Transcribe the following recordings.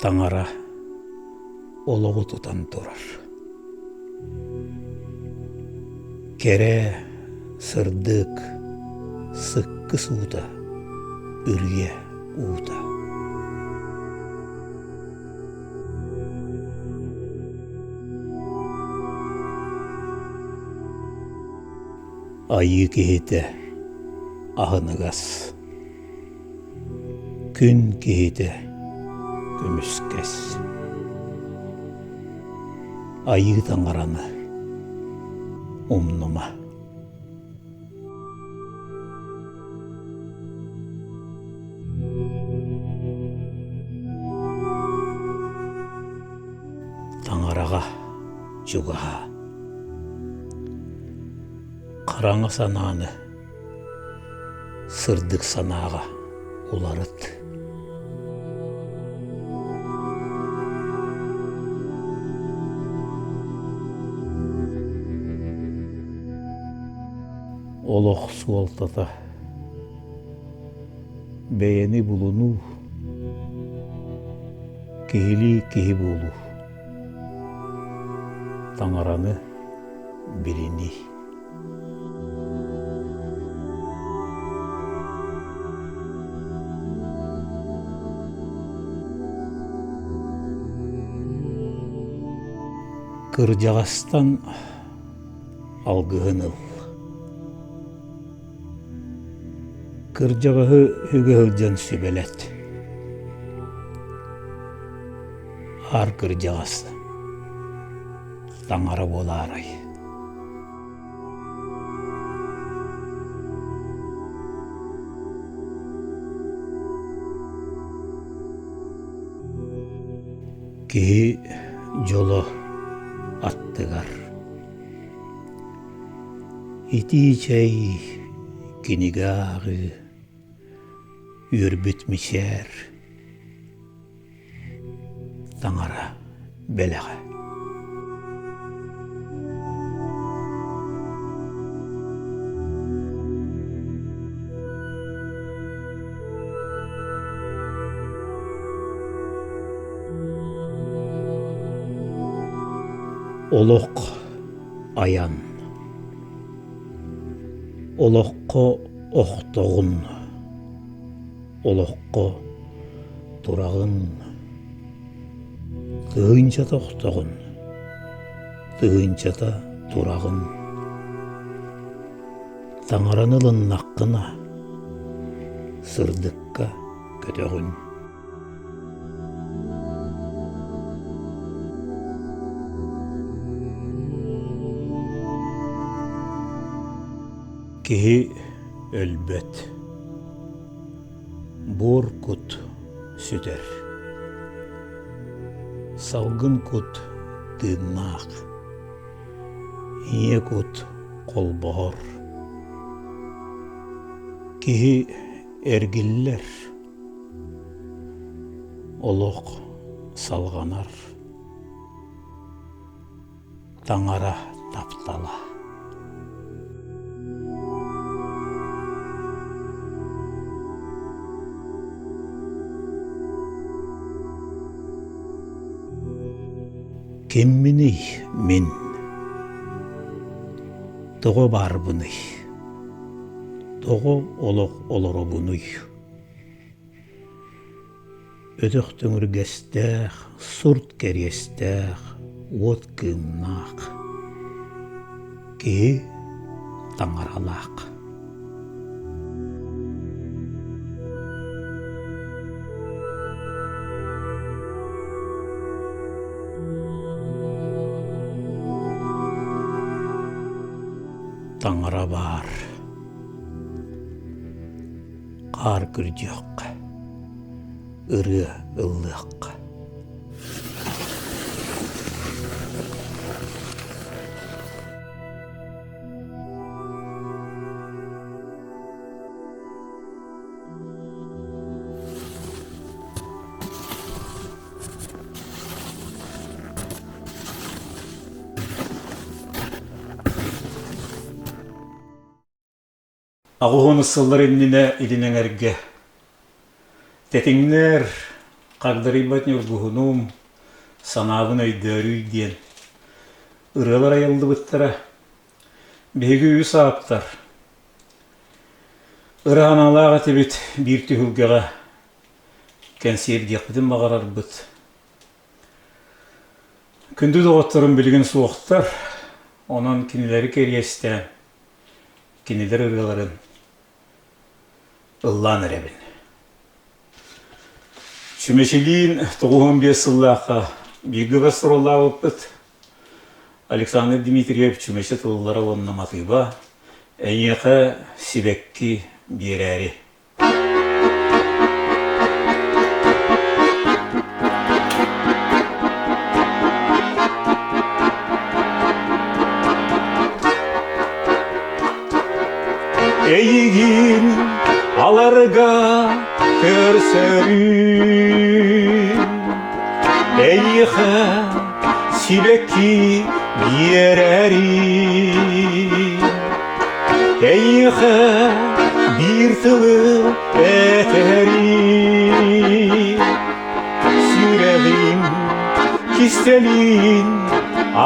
Таҥара олоҕу тутан турар. Кэрэ, сырдык, сыккыс уута, үрүйэ уута. Айыы киһитэ аһыныгас Күн киһитэ көмүскэс Айыы таҥараны умнума Таҥараҕа чугаһаа Хараҥа санааны сырдык санааҕа уларыт. Олох суолтата бэйэни булунуу, киһилии киһи буолуу, таҥараны билинии. Кырдьаҕастан алгыһын ыл. Кырдьаҕаһы үгэ сылдьан сүбэлэт. Аар кырдьаҕас таҥара буолаарай. Киһи дьоло аттыгар. Итии чэй, кинигэ ааҕыы, үөрбүт мичээр Таҥара бэлэҕэ. Олох айан. Олоххо охтоҕун, олоххо тураҕын, тыһыынчата охтоҕун, тыһыынчата тураҕын. Таҥараны ылыннаххына, сырдыкка көтөҕүн. Киһи өлбөт, буор кут сүтэр, салгын кут тыыннаах, ийэ кут холбоһор. Киһи эргиллэр, олох салҕанар. Таҥара таптала. Кимминий мин? Тоҕо баарбыный? Тоҕо олох олоробунуй? Өтөх төҥүргэстээх, сурт кэриэстээх, уот кыымнаах. Киһи таҥаралаах. Таҥара баар. Хаар күрдьүөххэ, ырыа ыллыахха. Аҕыһуон сыллар иннинэ илин эҥэргэ. Тэтиҥнэр, хагдарыйбат ньургуһунум, санаабын өйдөөрүй диэн ырыалар айыллыбыттара. Биһиги үс ааптар ыра санаалаах этибит биир түһүлгэҕэ кэнсиэрдиэхпитин баҕарарбыт. Күндү доҕотторум билигин суохтар, онон кинилэри кэриэстээн, кинилэр ырыаларын ыллаан эрэбин. Чүмэчилиин 95 сыллаахха бииргэ гастроллаабыппыт. Александр Дмитриев Чүмэчи тыллара уонна матыыба «Эйиэхэ сибэкки биэрээри». Эйигин аларга көрсөрүм Эйиэхэ сибэкки биэрэрим Эйиэхэ биир тылы этэрим Сүрэҕим кистэлин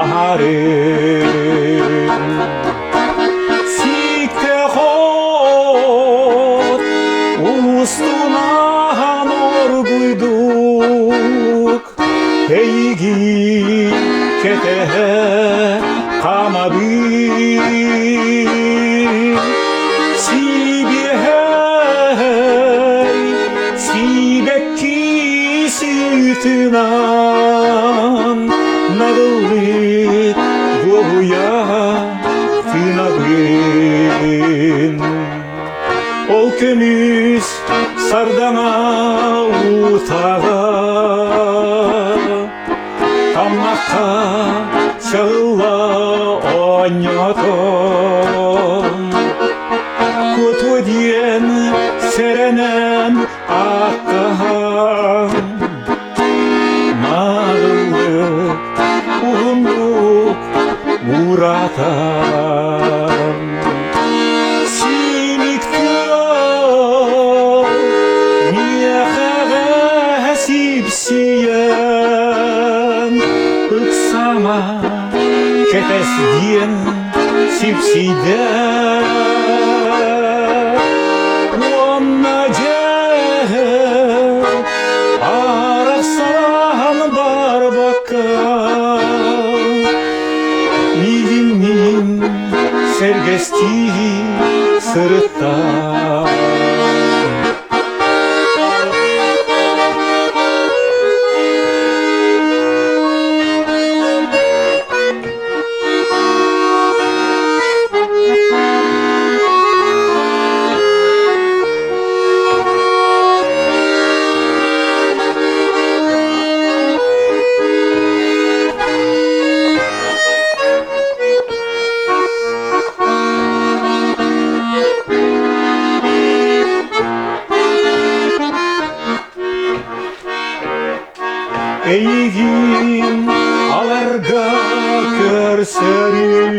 аһарым Сиикте хот устунаан оргуйдук Эйигин кэтэһэ хаамабын Сибиэһэй сибэкки сытынан наҕыллык дуоһуйа тыынабын. Ол көмүс сардаҥа утаҕа Таммахха чаҕылла оонньоотон Куту диэн сэрэнэн ааттаһан Маарыллык уһуннук уратан Синик тыал миэхэҕэ сипсийэн Ыксама кэтэс диэн сипсийдэ Уонна дьэ арахсан барбакка Миигинниин сэргэстии сырытта. Эйигин аларга көрсөрүм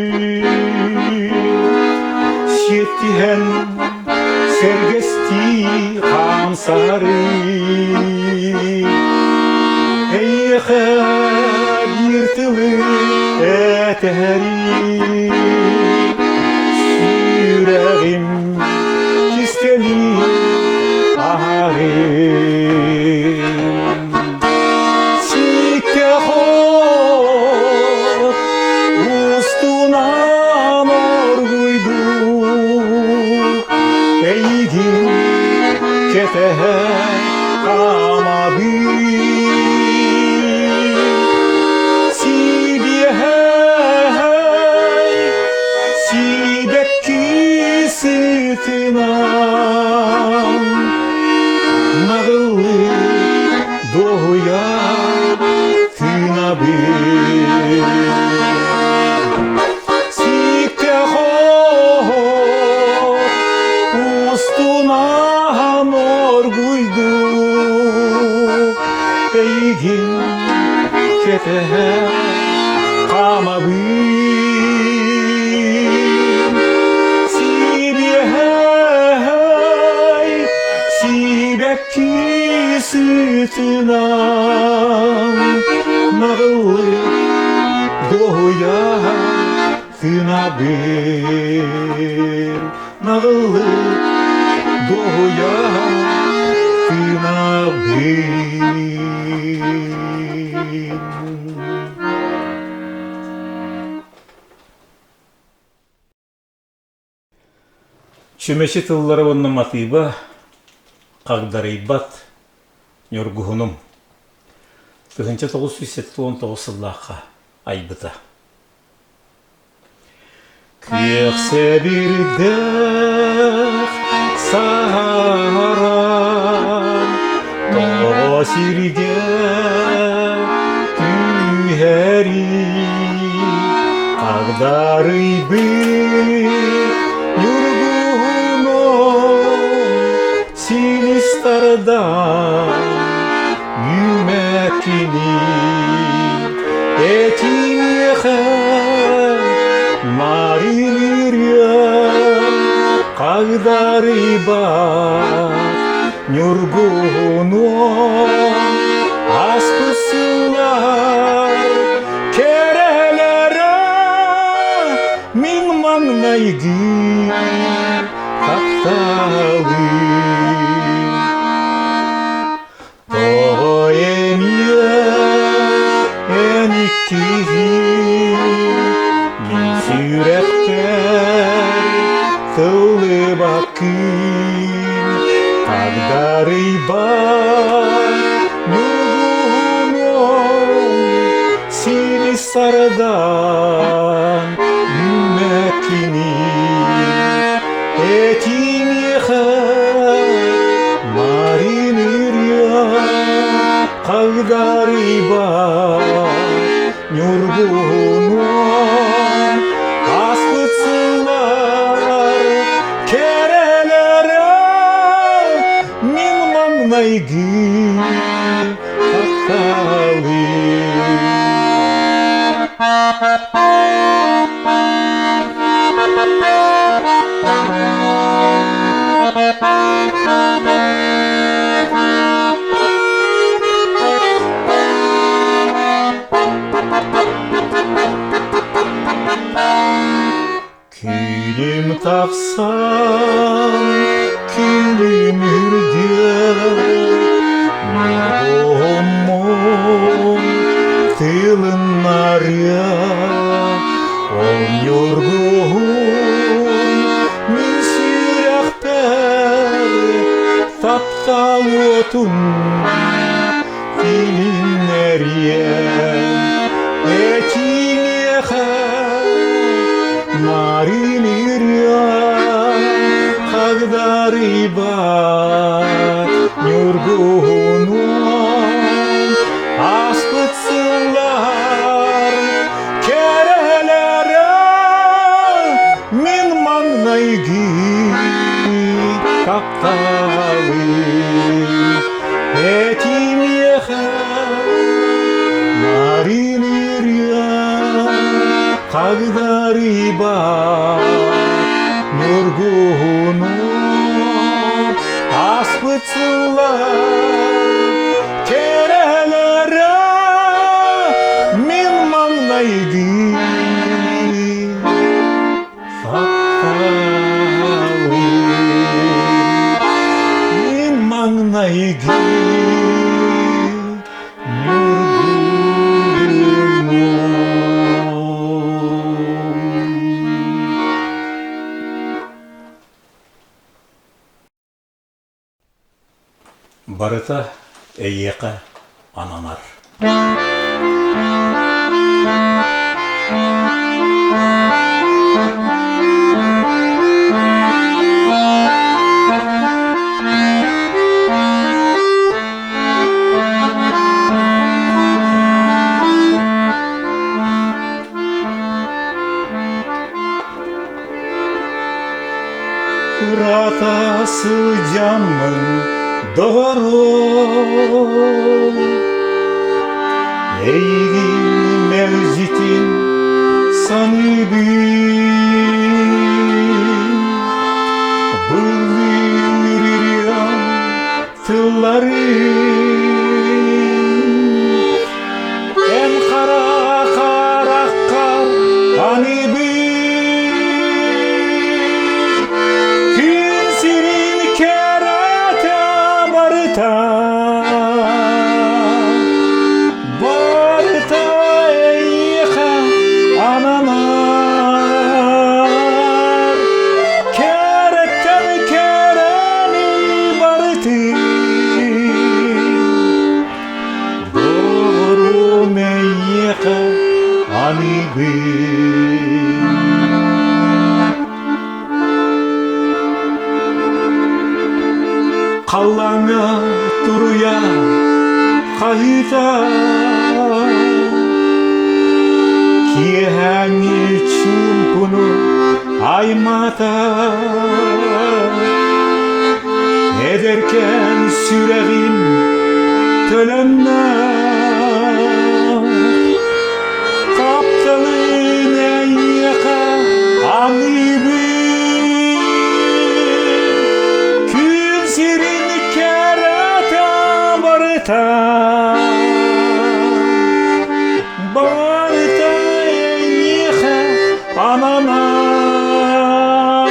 Сиэттиһэн сэргэстии хаамсарым Эйиэхэ биир тылы этэри Сүрэҕим кистэлин аһарым Сикке хот устунан оргуйдук Эйигин кэтэһэ хаамабын Сибиэһэй сибэкки сытынан Наҕыллыы дуоһуйа тыынабын Сикке хот устунан оргуйдук Эйигин кэтэһэ хаамабын Сибиэһэй сибэкки. Наҕыллык дуоһуйа тыынабын. Чүмэчи тыллара уонна матыыба хагдарыйбат Ньургуһунум 1979 сыллаахха айбыта. Күөх сэбирдэх саһаран тоҕо сиргэ түһэрий Хагдарыйбыт ньургуһунум силис тардан үүмэккини этиниэхэ маринырыа хагдарыйбат ньургуһунум аспыт сыллар кэрэлэрэ мин маҥнайгы тапталым. Тоҕо эмиэ эн иккиһин мин сүрэхпэр тыллыбаккын Хагдарыйбат ньургуһунум силис сардан үүмэккини Этиниэхэ Марин ырыа хагдарыйбат Ньургуһунуом ааспыт сыллар кэрэлэрэ мин маҥнайгы тапталым. Күнүм тахсан, күнүм үрдүө, Ньургуһуммун тылыннарыа, Ол ньургуһун мин сүрэхпэр таптал уотун тилиннэриэ. Этиниэхэ нарын ырыа хагдарыйбат ньургуһунуом ааспыт сыллар кэрэлэрэ мин маҥнайгы тапталым Этимиэхэ нарын ырыа хагдарыйбат ньургуһуну ааспыт сыллар кэрэлэрэ мин маҥнайгы тапталым мин маҥнайгы Барыта эйиэхэ ананар. Ырата сылдьаммын доҕорум, Эйигин мэлдьитин саныыбын. Былыр ырыам тылларын Эн хара хараххар аныыбын. Халлааҥҥа туруйа хаһыыта Киэһээҥҥи чуумпуну аймаата Эдэркээн сүрэҕим төлөннө Тапталын эйиэхэ аныыбын Күн сирин кэрэтэ барыта Барыта эйиэхэ ананар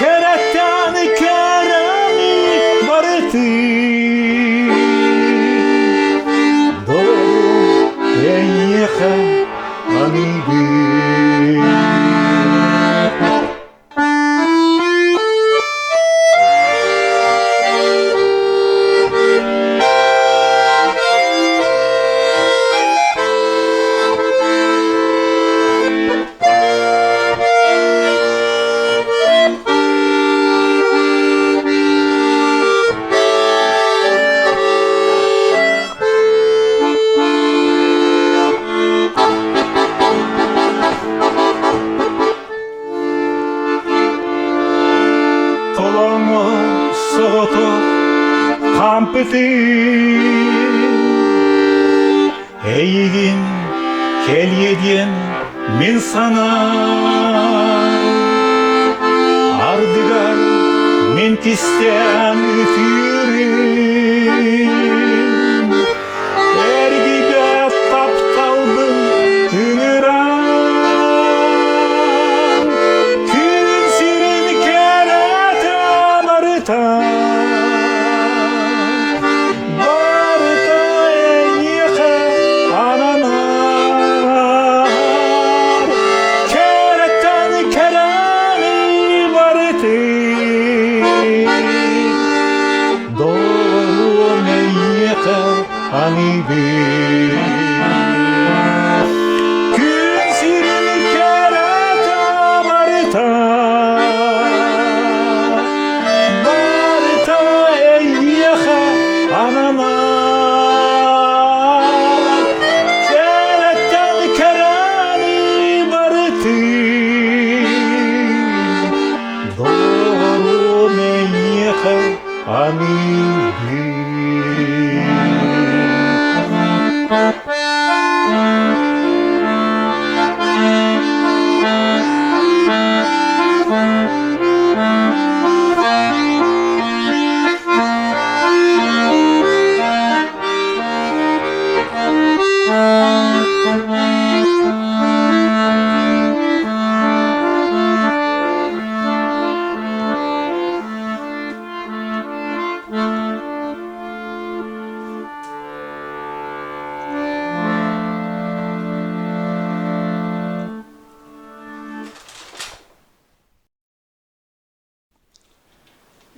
Кэрэттэн кэрэни барытын Долу эйиэхэ аныыбын Толоҥҥо соҕотох хаампытым Эйигин кэлиэ диэн мин санаам Ардыгар мин кистээн ытыырым Эргийбэт тапталбын ыҥыран Күн сирин кэрэтэ барыта Барыта эйиэхэ ананар Кэрэттэн кэрэни барытын Доҕоруом эйиэхэ аныыбын Күн сирин кэрэтэ барыта Барыта эйиэхэ ананар Кэрэттэн кэрэни барытын Доҕоруом эйиэхэ аныыбын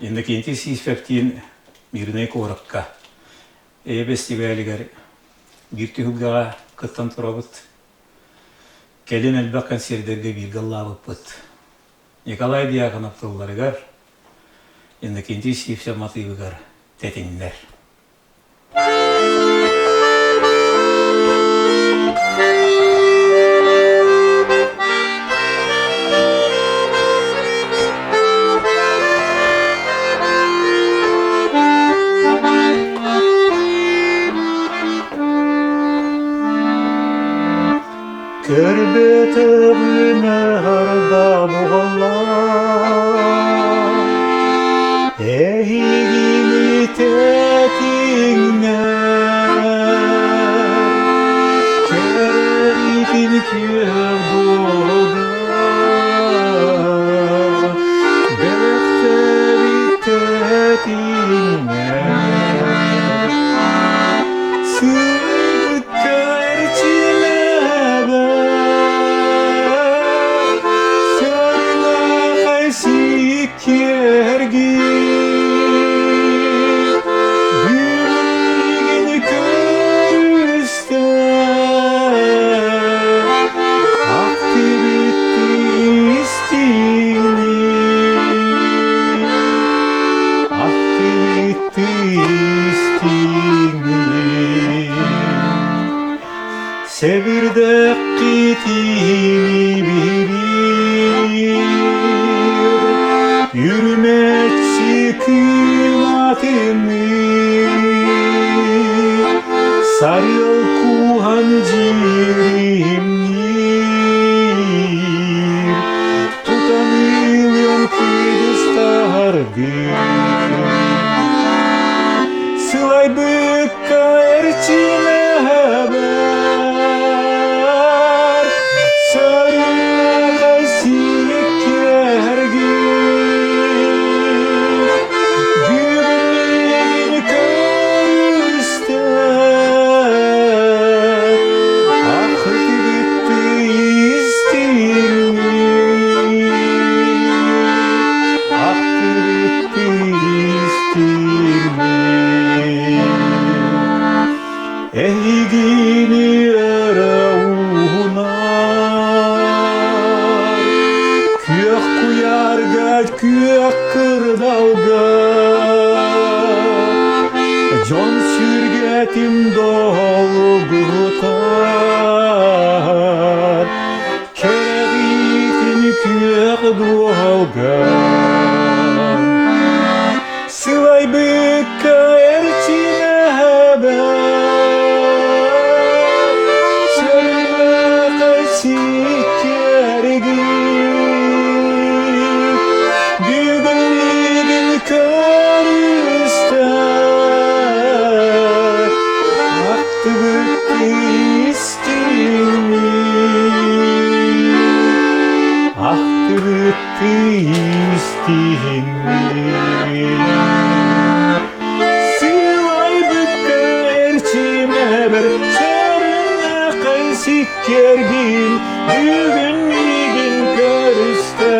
Иннокентий Сивцевтиин Мирнэй куоракка Эйэ бэстибээлигэр биир түһүлгэҕэ кыттан турабыт. Кэлин элбэх кэнсиэрдэргэ бииргэ ыллаабыппыт. Николай Дьяконов тылларыгар, Иннокентий Сивцев матыыбыгар тэтиннэр. Көрбөтөҕүмэ арда буоллар, Эһигини тэтиҥнэр, Кэритин күөх дуолга, Бэхтэбит тэтиҥнэр, Үрүмэччи кыыматыныы Сарыал кууһан дьиримниир, Тутан ылыан кыыстардыы. Сылайбыкка эрчимэбэр, Сөрүөҕэ сииккэргин, Бүгүн көрүстэ, Ахтыбытты истиҥник, Ахтыбытты истиҥник. Эһигини өрө уһунар, Күөх куйаарга, күөх кырдалга Дьон сүргэтин долгутар, Кэрэҕиитин күөх дуолга Сылайбыкка эрчимэбэр, Сөрүмэхэ сиккэригин, Бүгүн миигин көрүстэ, Ахтыбыт истиҥник, Ахтыбыт истиҥник. Сылайбыкка эрчимэбэр сөрүннэххин сиккэргин, Бүгүн миигин көрүстэ,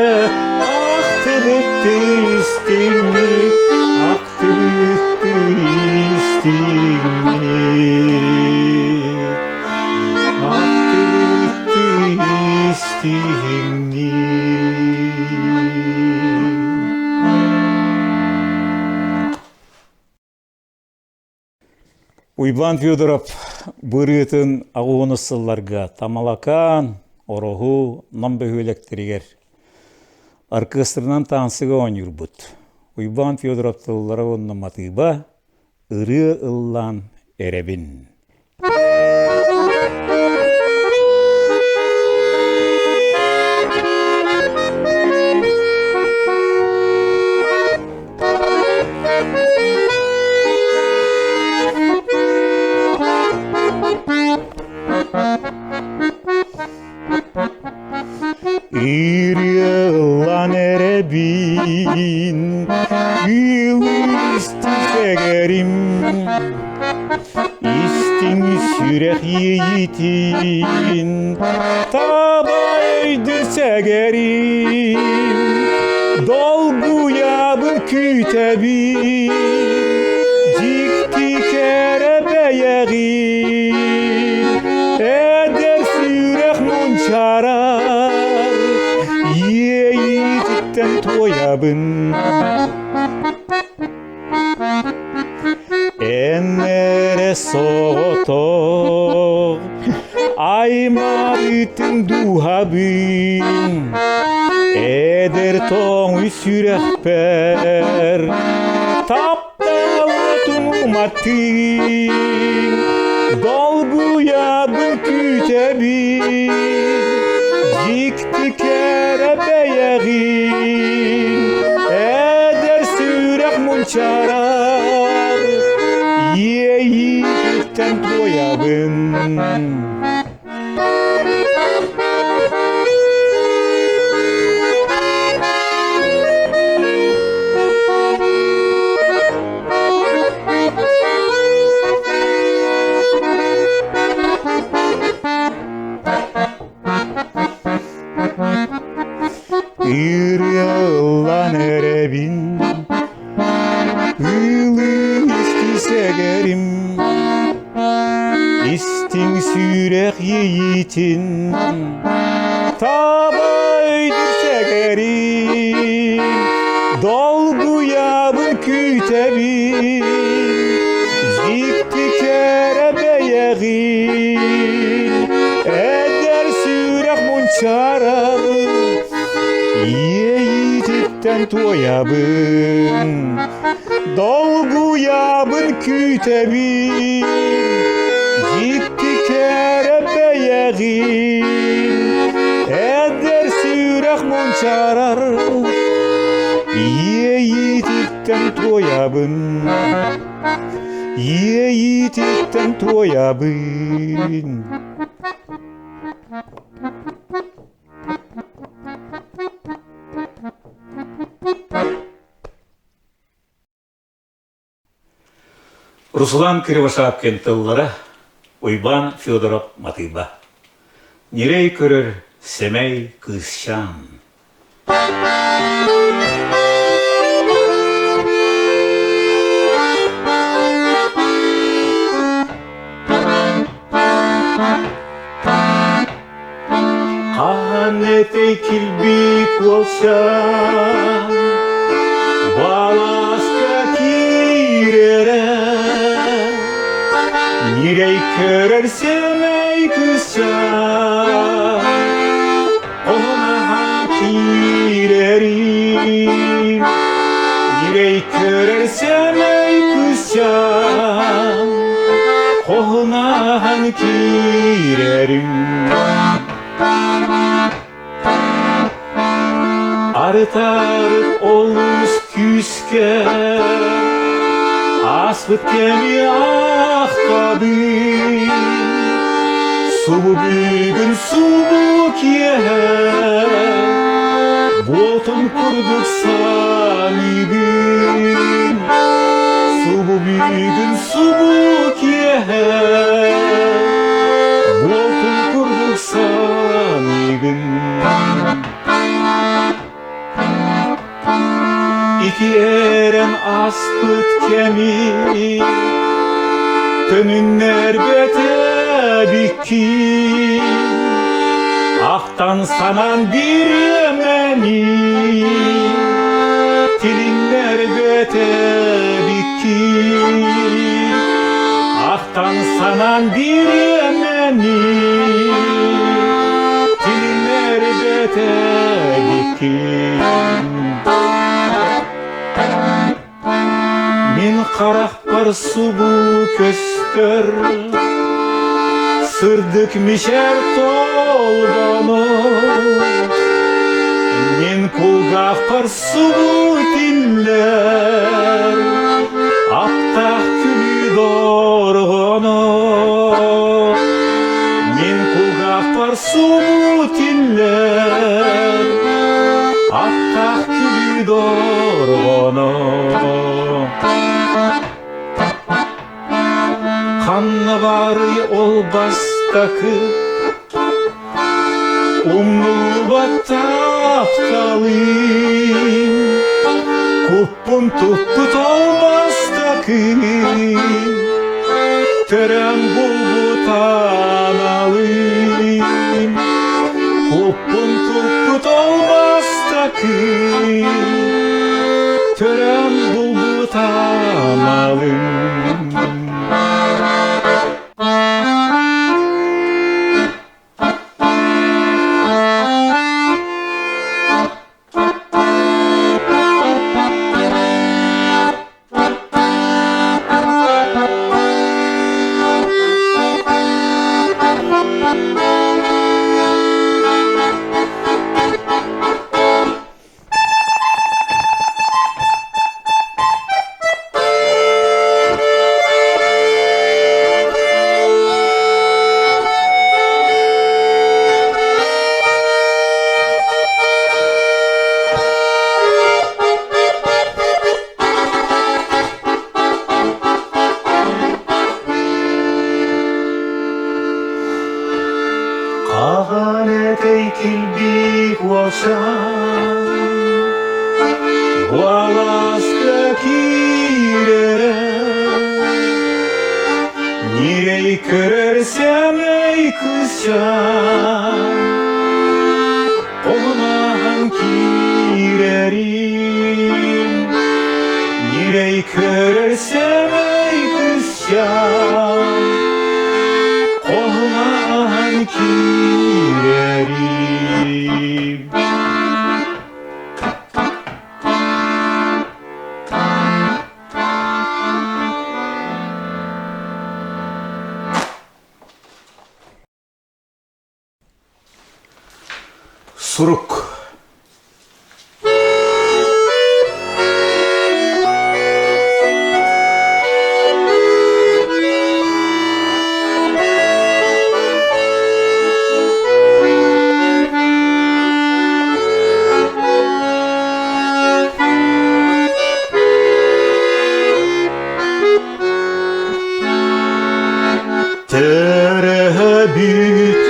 Ахтыбыт истиҥник, Ахтыбыт истиҥник. Ахтыбыт истиҥник. Уйбаан Федоров бырыытын аҕуһунус сылларга Тамалакаан, Ороһу, Нам бөһүөлэктэригэр оркестрынан таансыга оонньуурбут. Уйбаан Федоров тыллара уонна матыыба ырыа ыллаан эрэбин. Ырыалан эрэбин, Ылыстыгэрим, Истиҥ сүрэх иэйиитин Таба өйдүр сэгэрим, Долгуйабын күүтэбин, Дьикти кэрэ бэйэҕин, Эдэр сүрэх мунчаарар, Иэйиититтэн туойабын. Эн эрэ соҕотох аймаабытын дууһабын, Эдэр тоҥ сүрэхпэр тапталытын уматтыҥ, Долгуйабын күүтэбин, дьикти кэрэ бэйэҕин, Эдэр сүрэх мунчаарар, иэйииттэн туойабын. Ырыаллан эрэбин, ылыы истисэгэрим, Истиҥ сүрэх иэйиитин таба өйдүр сэгэрим, Долгуйабын күүтэбин, дьикти кэрэ бэйэҕин, Эдэр сүрэх мунчаарар, иэйиититтэн. Иэйиититтэн туойабын, долгуйабын күүтэбин, дьикти кэрэ бэйэҕин, эдэр сүрэх мунчаарар, иэйиититтэн туойабын, иэйиититтэн туойабын. Руслан Кривошапкин тыллара, Уйбаан Федоров матыыба. Ньирэй көрөр сэмэй кыысчаан. Хаһан этэй килбик уолчаан, Баласка киирэрэ, Ньирэй көрөр сэмэй кыысчаан, Оһонаһан киирэрим. Ньирэй көрөр сэмэй кыысчаан, Хоһунаһан киирэрим. Арытарыт олус күүскэ ааспыт кэми ахтабын. Субу бүгүн субу киэһэ буолтун курдук саныыбын. Субу бүгүн субу киэһэ буолтун курдук саныыбын. Ити эрэн ааспыт кэми төнүннэрбэтэ эбиккин. Ахтан санаан бириэмэни тилиннэрбэтэ эбиккин. Ахтан санаан бириэмэни тилиннэрбэтэ эбиккин. Мин харахпар субу көстөр Сырдык мичээр толбоно Мин кулгаахпар субу тиллэр Аптаах күлүү дорҕоно Мин кулгаахпар субу тиллэр Аптаах күлүү дорҕоно Ханна баарый ол бастакы Умнуллубат тапталым Куппун туппут ол бастакы Төрөн булбут аналым Куппун туппут ол бастакы Төрөн булбут аналым Хаһан этэй килбик уолчаан, Уоласка киирэрэ, Ньирэй көрөр сэмэй кыысчаан, Оһунаһан киирэрим. Ньирэй көрөр сэмэй кыысчаан, Оһунаһан киирэрим. Сурук. Төрөбүт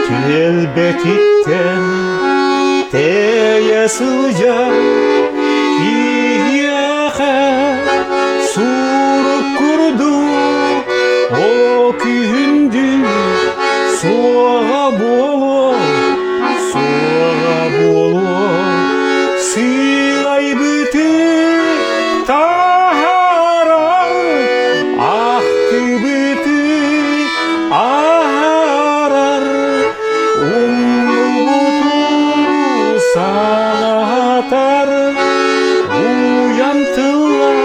түөлбэтиттэн тэйэ сылдьар киһиэхэ сурук курдук о күһүндү суоҕа буолуо суоҕа буолуо сыылайбыты таһаарар ахтыбыты аһарар умнубуту санатар уйан тыллар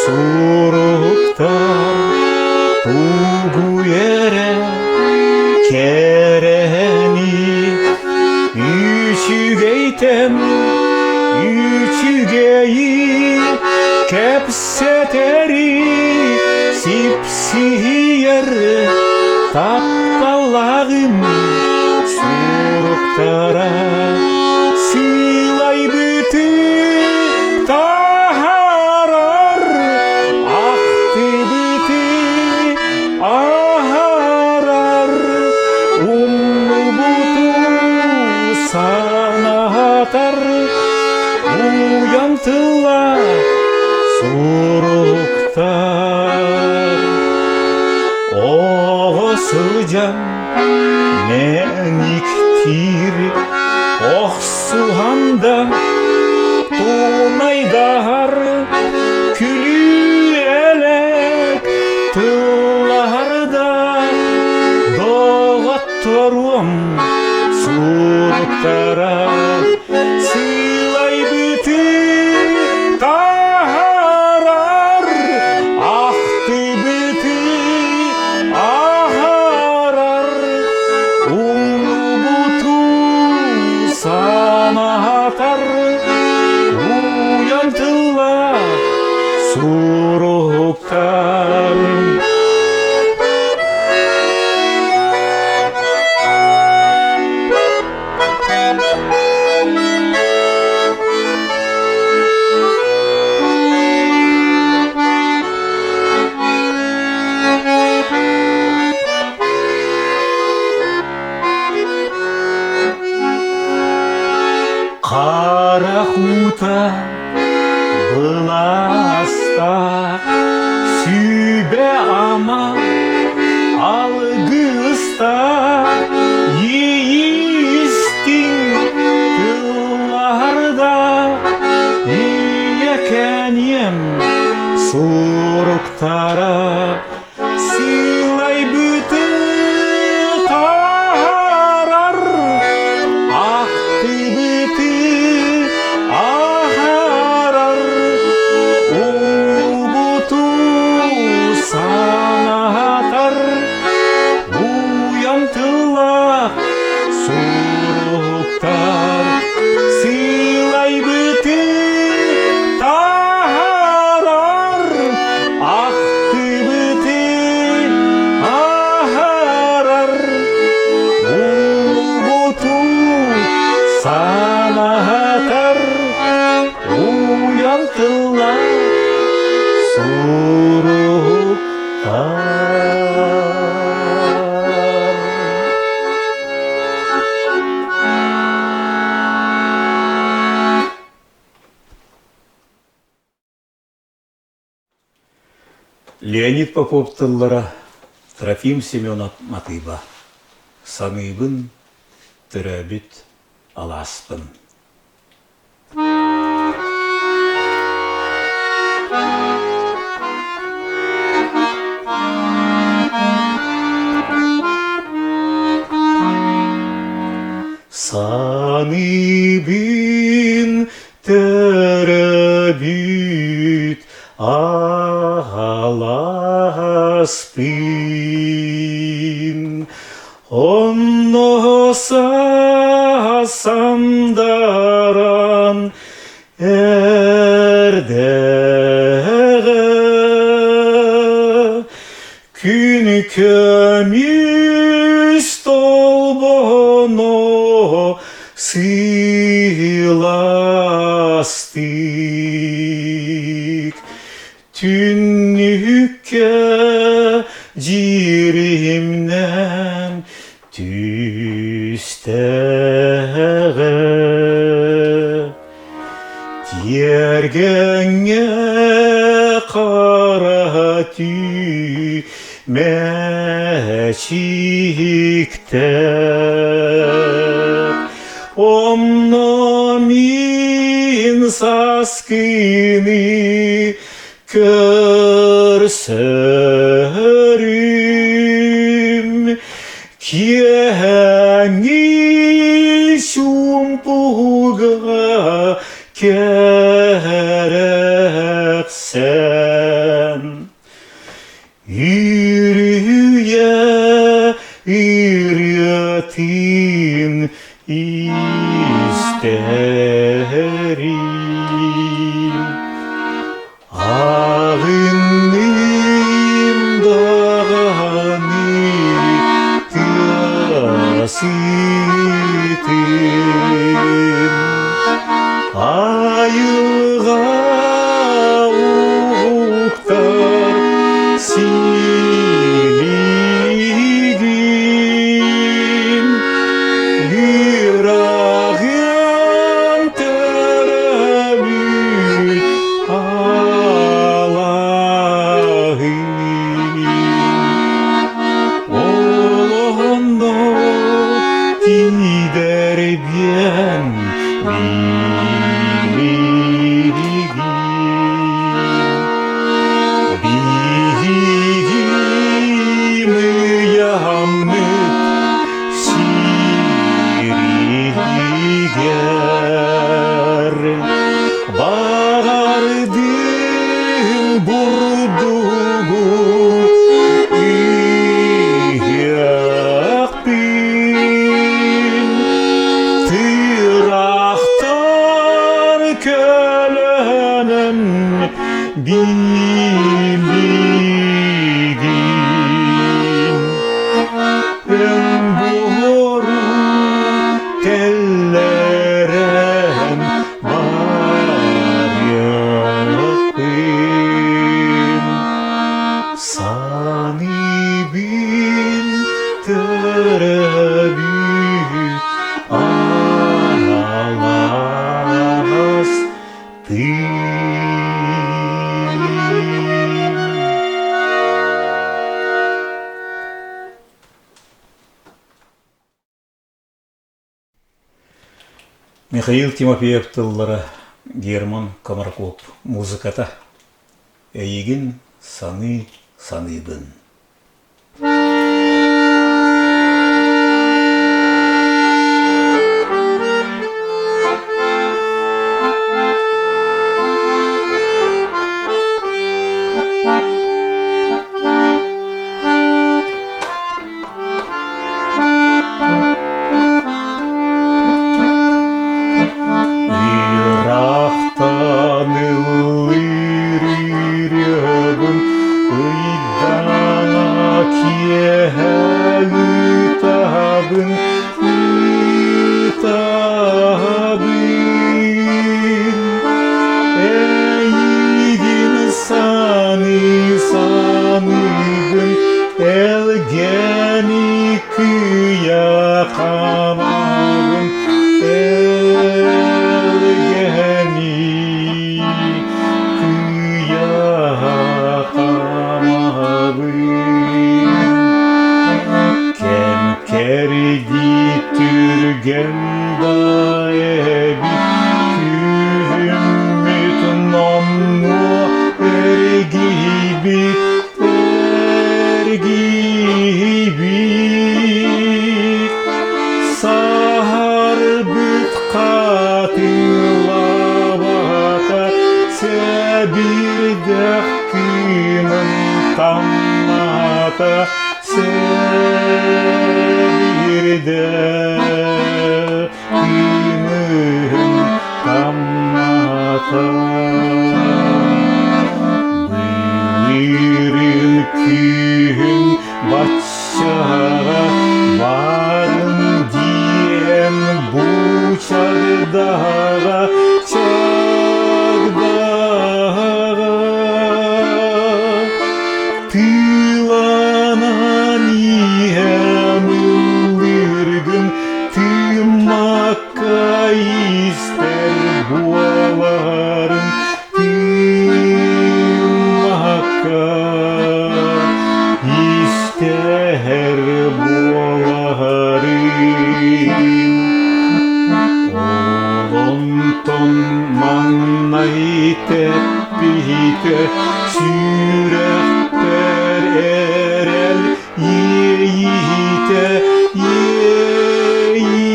суруктар тугу эрэ кэрэни үчүгэйтэн үчүгэйи кэпсэтэри сипсийэр тапталлааҕым суруктара сыылайбыты таһаарар ахтыбыты аһарар умнубуту санатар уйан тылла суруктар оҕо сылдьан мэниктиир охсуһан да тунайдаһар күлүү-элэк тыллаһар да доҕотторуом суруктара сыылайбыты таһаарар ахтыбыты аһарар умнубуту санатар уйан тыллаах суруктар. Хара хуута былаастаах сүбэ-ама алгыстаах иистиҥ тылларда ийэкэниэм суруктара Сыылайбыты таһаарар, ахтыбыты аһарар, уубуту санатар, уйан тыллаах суруктар. Сыылайбыты таһаарар, Ахтыбыты аһарар, уубуту санатар, уйан тыллар суруктар. Леонид Попов тыллара Трофим Семенов матыыба Саныыбын төрөөбүт алааспын Саныыбын төрөөбүт аҕаласпын, онно саһарбыт. Сандаран эрдэҕэ Күн көмүс толбоно сылаастык Түннүккэ дьиримнэн түстэҕэ Тиэргэҥҥэ хара түү мэчиктэр Онно мин саскыны көрсөрүм Киэһээҥҥи чуумпуга кэрэхсээн Үрүйэ ырыатын истэрим Аҕынным даҕаны тыа сытын Айылҕа уһуктар силигин Ыраҕын төрөбүт алаһын Олоҕондо тиийдэрбиэн билигин Биһиги мыйаммыт сиригэр Баҕардым бурдугу иһиэхпин Тыырахтар көлөнөн билигин Өҥ буору тэллэрэн барыахпын Саныыбын төрөбүт алаас Михаил Тимофеев тыллара Герман Комарков музыката Эйигин саныы саныыбын Ыраахтан ыллыыр ырыабын ыйдаҥа киэһэ ыытабын, ыытабын. Эйигин саныы саныыбын, Элгэни кыйа хаамабын, Элгэни кыйа хаамабын. Кэм кэрдии түргэн да эбит, Күһүммүт номнуо эргийбит, эргийбит. Саһарбыт хатылабата сэбирдэх кыымын таммата сэбирдэх. кыымыһын таммата. Былырын күһүн баччаҕа баарын диэн бу чагдаҕа чагдаҕа Тыыланан иһэн ыллыыргын тыыммакка истэр буоларын тыыммакка истэр буоларын Онтон маҥнай тэппиһитэ сүрэхпэр эрэл иэйиитэ иэйиитэ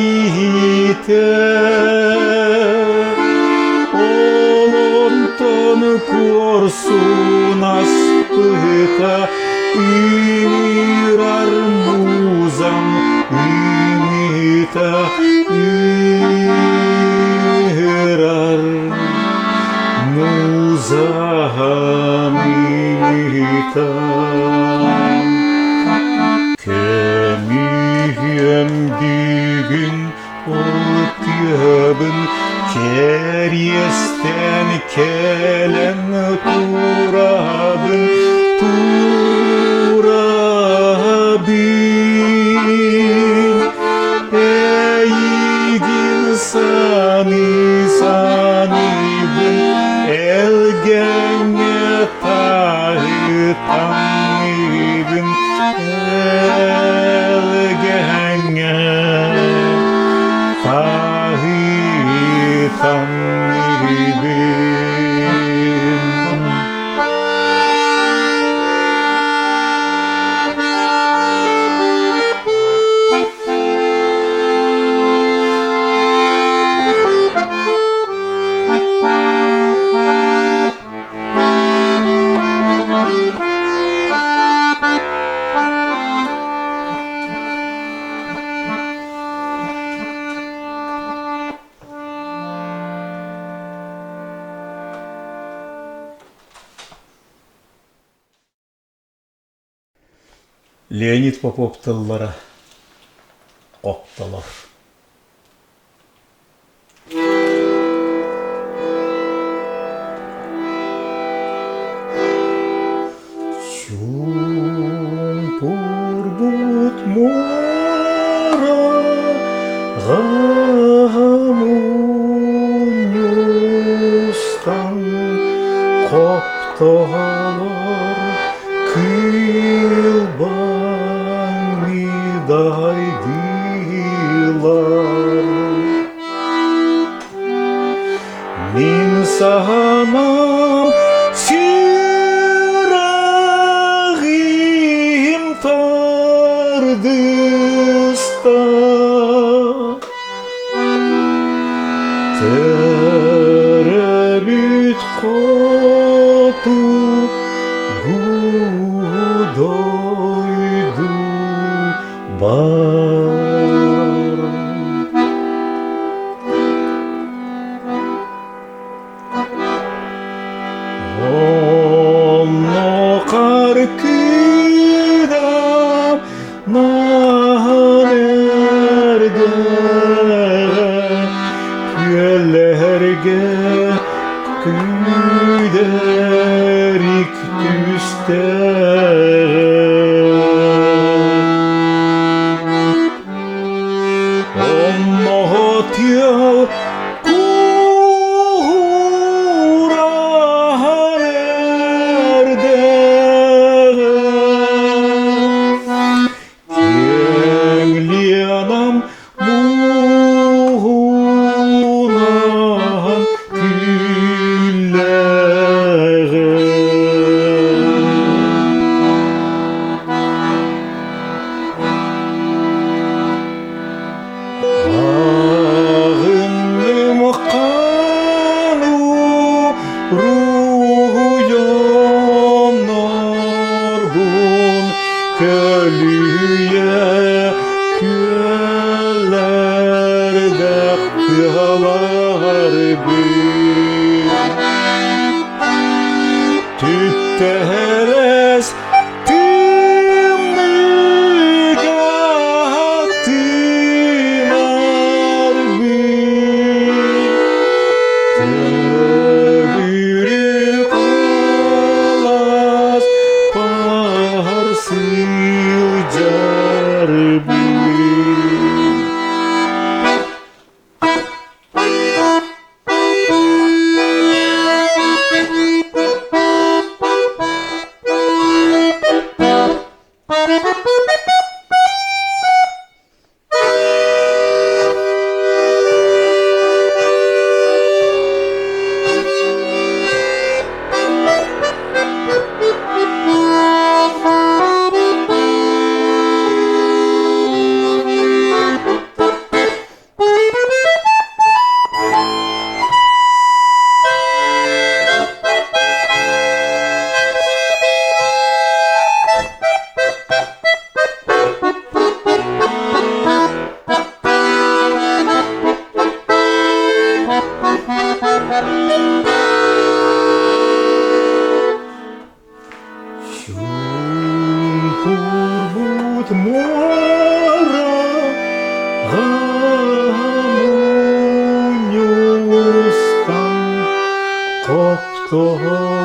Ол онтон куорсун аспыта ыҥырар музам ыҥыта ыҥырар музам ыҥыта Көмүһүөм бүгүн ол тыабын кэриэстээн кэлэн турабын турабын эйигин саныы саныыбын элгэҥҥэ таһытаныыбын элгэҥҥэ таһытаныыбын. Леонид Попов тыллара Хоптолор Чуумпурбут муора мунньустан хоптолор кылбаҥныдайдылар. Мин саһанам сүрэҕим тардыста Төрөөбүт хоту дойду бар. Онно харкыдам наһан эрдэҕэ күөллэргэ күүдэрик түстэҕэ. Онно тыал куураһар эрдэҕэ Киэҥ Ленам мууһунаһан күллэҕэ. Аҕынным хану руйоннорбун көлүйэ күөллэргэ. Тоҕо?